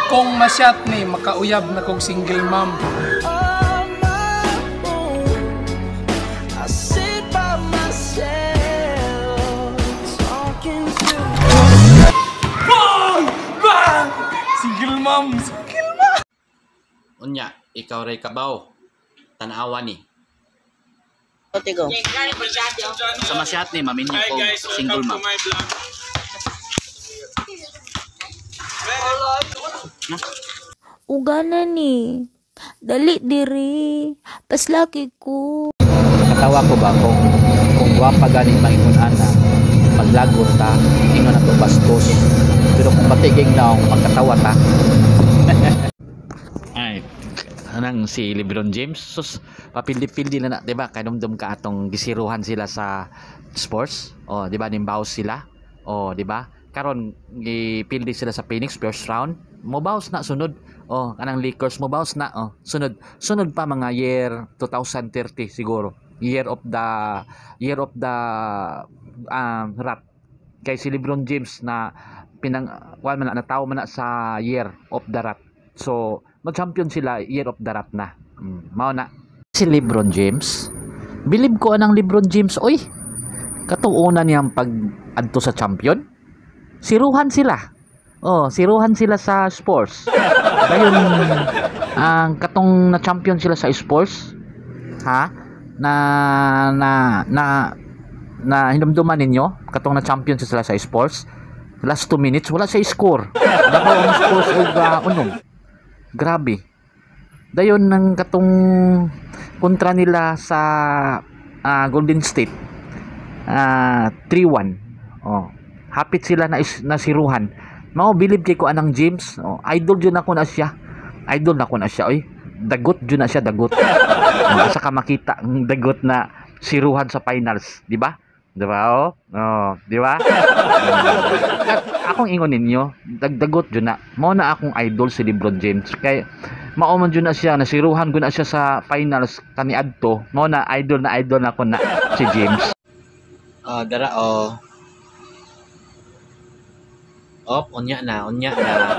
Kung masyat ni makauyab na kog single mom. Bang! Bang! Single mom! Single mom! Unya, ikaw ray kabaw. Tanawa ni. Tigo. Sa masyat ni maminyo ko single mom. Ugana ni. Dali diri. Paslaki ko. Katawa ko ba kung gwapa gani maingon ana, maglagot ta, ingon na to bastos. Pero kung batiging naong magkatawa ta. Ay, anang si LeBron James, sus, papildi-pildi na na, 'di ba? Kainumdum ka atong gisiruhan sila sa Spurs. Oh, 'di ba nimbaws sila? Oh, 'di ba? Karon gipildi sila sa Phoenix first round, mobaws na sunod. Oh, kanang Lakers mobaws na. Oh, sunod. Sunod pa mga year 2030 siguro. Year of the rat. Kay si LeBron James na pinang kuan man na natawo man na sa year of the rat. So, mag-champion sila year of the rat na. Mao na. Si LeBron James, bilib ko anang LeBron James oy. Katong una niyang pag adto sa champion, siruhan sila. Oh, siruhan sila sa Spurs. Dayon ang katong na champion sila sa Spurs, ha? Na na na na hinumduman ninyo katong na champion sila sa Spurs. Last 2 minutes wala siya score. Dapaw ang Spurs og unom. Grabe. Dayon nang katong kontra nila sa Golden State, 3-1. Oh, hapit sila na nasiruhan. Mao bilib kay ko anang James. Oh, idol jud nako na siya. Idol nako na siya oy. Dagot jud na siya, dagot. Oh, asa ka makita ang dagot na siruhan sa finals, di ba? Di ba oh? Oh, di ba? Akong ingon ninyo, dagdagot jud na. Mao na akong idol si LeBron James kay mao man jud na siya, nasiruhan ko na siya sa finals kaniadto. Mao na idol na ako na si James. Oh, dara oh. Op, unya na, unya na.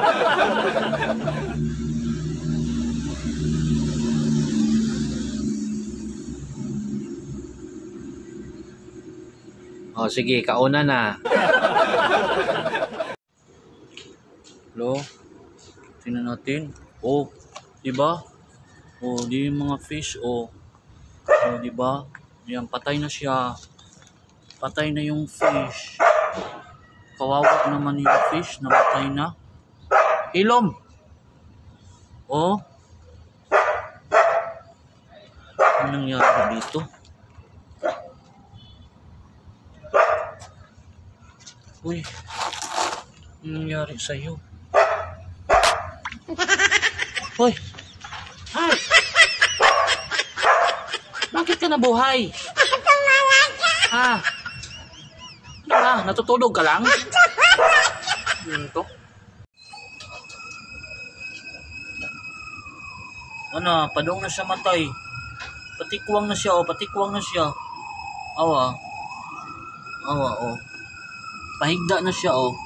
Oh, sige, kauna na. Lo, tingnan natin. Oh, di ba? Oh, di yung mga fish, oh. Oh, di ba? Yan, patay na siya. Patay na yung fish. Kawawa naman yung fish, namatay na. Ilom! Oh. Ano nangyari dito? Uy, ano nangyari sa'yo? Uy! Ay! Bakit ka nabuhay? Ha? Ano ba? Natutulog ka lang? Ano to? Ano, padong na siya matay. Patikwang na siya, oh. Patikwang na siya. Awa. Awa, oh. Pahigda na siya, oh.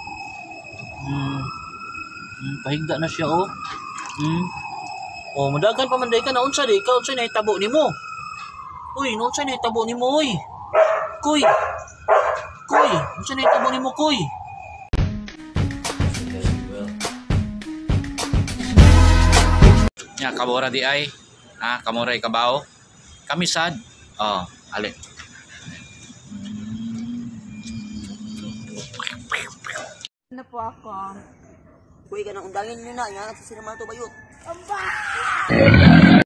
Pahigda na siya, oh. Oh, mudagan pa man day ka na unsa di ka, unsa nahitabo nimo? Uy, unsa nahitabo nimo, uy? Kuy. Kuy, unsa nahitabo nimo, kuy? Nya kabora di ay. Ha, kamoray kabaw. Kami sad. Oh, ali. Na po ako. Kuy ka nang undangin nyo na. Nga sa sirama to bayot. Kabuang.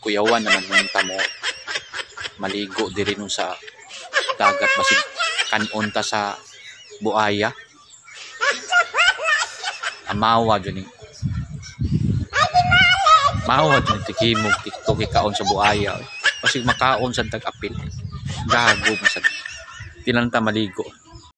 Kuyawan naman nung tamo. Maligo diri nun sa dagat basig kanon ta sa buaya. Amawa jud ni. Mawa jud ni tikimog TikTok ikaon sa buaya. Basig makaon sa tag-apil. Gago man sad. Tinanta maligo.